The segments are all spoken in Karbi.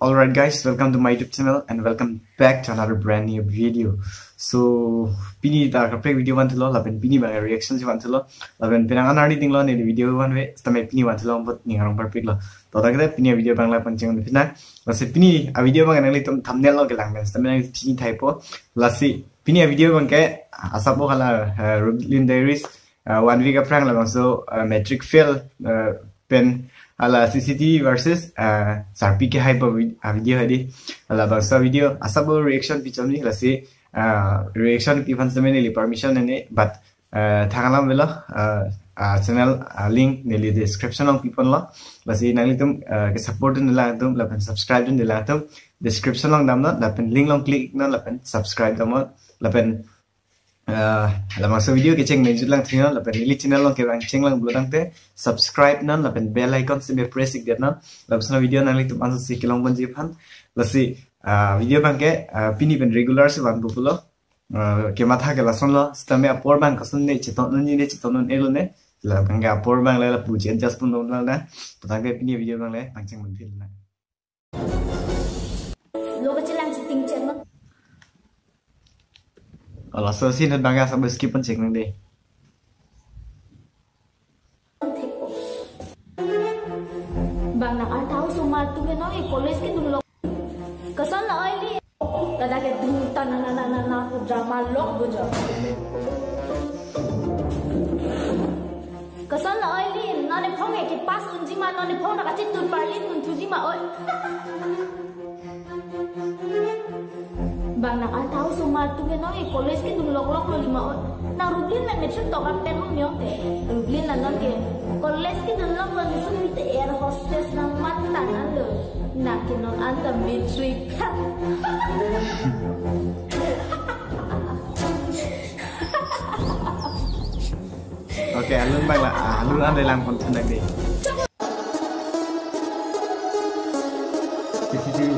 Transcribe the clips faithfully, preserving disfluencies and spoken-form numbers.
Alright guys, welcome to my YouTube channel and welcome back to another brand new video. So, pini ta kaprek video vanthulo, lapen pini abang reaction si vanthulo, lapen penang an arni dinglo ne video vanve, sitame pini vanthulo, but ning arong parpiklo. To ta kita pini video abang la pangcheng pina. Lasi pini a video abang nanglitum thumbnail along kelang pen, sitame nangli chini thaipo. Lasi pini a video abang ke asap o hala, eh, Rublin Diaries, uh, one week aphrang labangso, uh, matric fail, uh, pen hala C C T V versus, uh, sarpi kehaipo vi-, uh, video hadi. Labangso video asap o reaction pi chomni, lasi, uh, reaction pi aphan sitame neli permission nangji, but, uh, thang alam avelo, uh, uh, channel, uh, link neli description along piponlo. Lasi nanglitum, uh, ke support dun nangtum lapen subscribe dun nangtum, description along damnon lapen link along click non lapen subscribe damnon lapen, ah, labangso video kecheng mejut lang thino, lapen neli channel along kevang cheng lang pulo tangte subscribe non, lapen bell icon sitame press ik det non. Labangso video nanglitum ansi kelong ponji aphan. Lasi, ah, video abang ke, ah, pini pen regular si vanpo pulo. Ah, kematha ke lasonlo, sitame apor abang koson ne chetong unji ne chetong un-elo ne. Labang ke apor abang le lapu adjust pon dong lang na. To tangte pini video abang le pangcheng mun phil na. Lo kachelang chiting cheng lo. Laso scene abang ke asap skip pon cheng nang dei. Bang nang arta osomar atum ke non ke college kedun lok. Koson lo oi li. Ladak ke dun ta na na na na na drama lok bojo. Koson lo oi li, non nephong ke pass unji ma, non nephong nang kachitur parlin unthuji ma oi. Bang nang arta osomar atum ke non ke college kedun lok lok lo lima oi. Nang Rublin nang matric tokra pen un yong te. Rublin nang non ke college kedun lok lo, ne supi te air hostess nang matan an lo. Nang ke non anta matric. Okay, alun abang la, ah, alun an le lang pon thun nang dei. C C T V.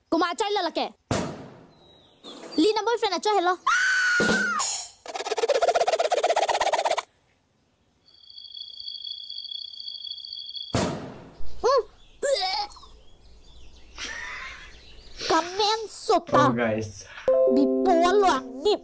Komat achai lo lake. Lina boyfriend achoi helo. Hmm. Kamen sota. Oh, guys. Bipo lo anip.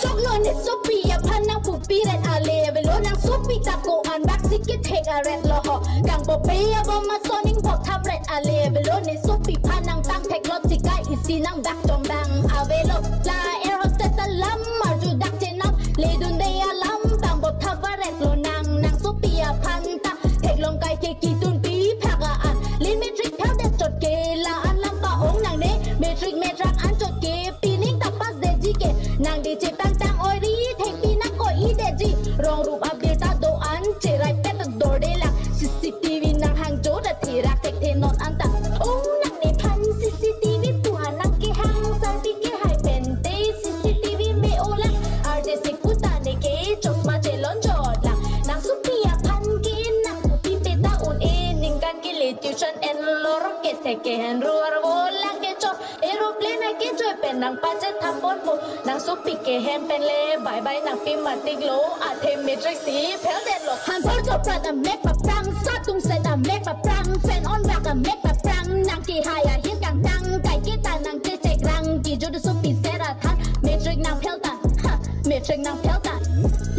Choklo ne sopi aphan nangpupi ret ale avelo, nang sopi ta ko-an bak si kethek aret lo ho. Kangpope abom ason ingpok thap ret ale avelo, ne sopi aphan nangtang thek lo, tikai isi nang bak chom bang avelo. La air hostess alam arju dak chenam, ledunde alam bang bop thap aret lo nang, nang sopi aphan ta theklong kai ke kitunpi phak an. Lin matric phel det chot ke la an lam pa-ong nangne, matric matric an chot ke pining ta pass detji ke, nang di chetang tang oi ri thekpi nang ko-i detji, rong rup abirta do-an cherai pet dorde lang, C C T V nang hangjo ra thirak thekthe non anta. Ong nangne phan C C T V pu an nang kehang, sarpi kehai pen te C C T V me-o lang, R J C pu ta ne ke chosma chelon jot lang. Nang sopi aphan ke nangpupi pe ta un-e, ningkan kele tuition enlor kethek kehen ruar vo lang ke chot, aeroplane akechoi pen nang pachethap ponpo. Nang sopi kehem pen le bye bye nangpi matik lo, athe matric si phel det lo. Hanthor choprat amek paprang, satung set amek paprang, fan on bak amek paprang, nang kehai ahir kangtang, kai ke ta nang chechekrang, kejut sopi sera than, matric nang phel tan, ha, matric nang phel tan.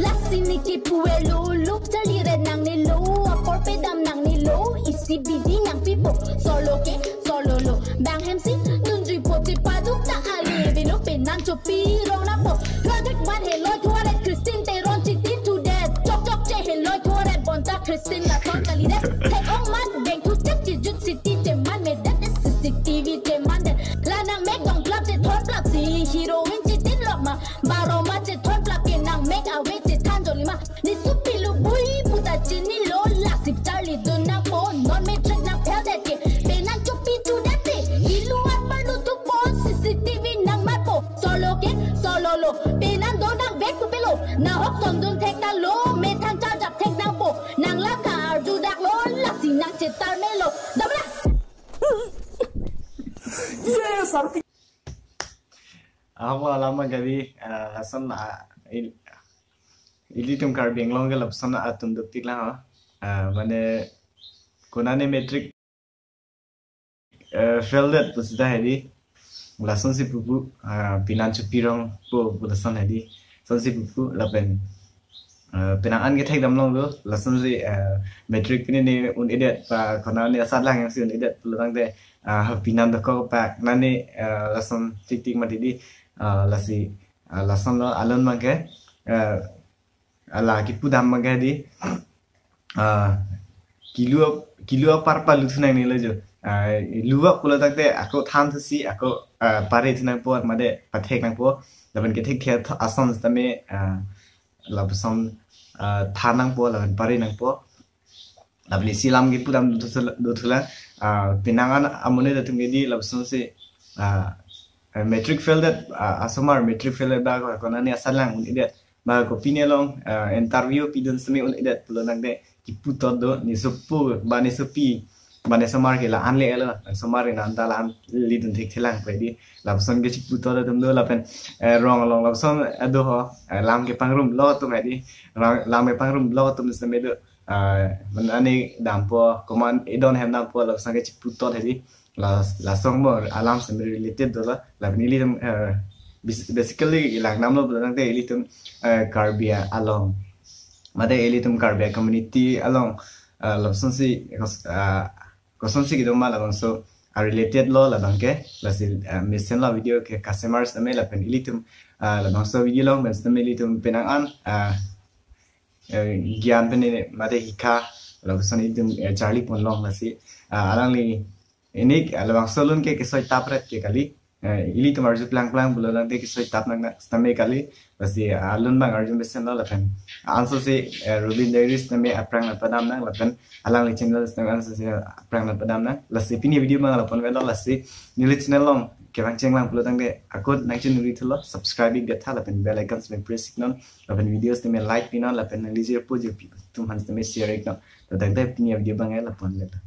Lasi ne kipu avelo, luk charli ret nangne lo, apor pedam nangne lo, isi bidi nangpipo. Solo ke, solo lo. Bang hem si, dunjui po ti paduk ta ale avelo, penang chopi rong nangpo. Project ban heloi thuaret Christine Teron chitin thu det. Chok chok che heloi thuaret bonta Christine la thon kali det. Thek-ong man, beng thu chek chijut city cheman me det, C C T V cheman det. La nang mek dong plap chethon plap si, heroine chitin lok ma. Baro ma chethon plap ke nang mek ave chethan joli ma. Ne sopi lo bui pu ta chinilo, lasi charli dun nangpo, non matric nang phel det ke. Penang chopi chu det te, ilu an parlu thupo, C C T V nang matpo. Solo ke, solo lo, penang do nang vek pu pelo. Nahok sondun thek ta lo, methang charjap thek nangpo. Nang laka arju dak lo, lasi nang chetar melo. Damla. Yes, sir. Ahok lo alam abang ke di, ah, lason, ah, il-, ilitum Karbi Anglong ke lapuson atum duktik lang ho. Ah, mane konane matric, eh, fail det pusita hedi. Lasonsi pupu, ah, pinan chupirong pu, pu lason hedi. Lasonsi pupu lapen, eh, penang an kethek damlong do. Lasonsi, eh, matric pini ne un-edet pa konane asatlang jongsi un-edet pulo tangte, ah, pinan dokok pak nane, eh, lason tiktik mati di, ah, lasi, ah, lason lo alun abang ke, eh, ala kipudam abang ke di, ah, kilu, kilu apar palu thunang ne lo jo. Ah, luak pulo tangte ako than thusi, ako, ah, pare thunangpo, mate pathek nangpo. Lapen kethek thia tho-, ason sitame, ah, lapuson, ah, than nangpo, lapen pare nangpo. Lapen isi alam kipudam do thula, do thula, ah, penang an amonit atum ke di lapusonsi, ah, eh, matric fail det, ah, asomar matric fail det ba ko, konane asatlang un-edet. Ba kopine along, ah, interview pidun sitame un-edet pulo tangte kiputot do, ne sopo, ba ne sopi, ba ne somar ke la-an le lo, somar ke nanta la-an lidun thekthelang pe di. Lapuson ke chiputot atum do lapen, eh, rong along lapuson, eh, do ho, eh, lam kepangrum lo atum hedi. Lam, lam kepangrum lo atum sitame do, ah, mane dampo, komat edon hem dampo, lapuson ke chiputot hedi. La, lason mo alam sitame related dolo. Lapen ilitum, eh, bas-, basically langdamlo pulo tangte ilitum, eh, Karbi along, mate ilitum Karbi community along, eh, lapusonsi kos-, ah, kosonsi kedo ma labangso, ah, related lo labang ke, lasi, ah, mesen lo video ke customer sitame lapen ilitum, ah, labangso video along pen sitame ilitum penang an, ah, eh, gyan pen ne mate hikha lapuson ilitum, eh, charli ponlong lasi, ah, alangli inik, ah, labangso alun ke kesoi tapret ke kali. Eh, ilitum arju plangplang pulo tangte kesoi tap nang na sitame kali. Lasi, ah, alun abang arju mesen lo lapen ansose, eh, Rubin Diaries sitame aphrang nangpadam nang lapen alangli channel sitame ansose aphrang nangpadam nang. Lasi pini video abang la ponvet lo, lasi neli channel along kevang chenglang pulo tangte akut nangchinuri thulo, subscribe ik detha lapen bell icon sitame press ik non, lapen video sitame like pinon, lapen nangli jirpo jirpi atum aphan sitame share ik non. To tangte pini video abang la ponvet lo.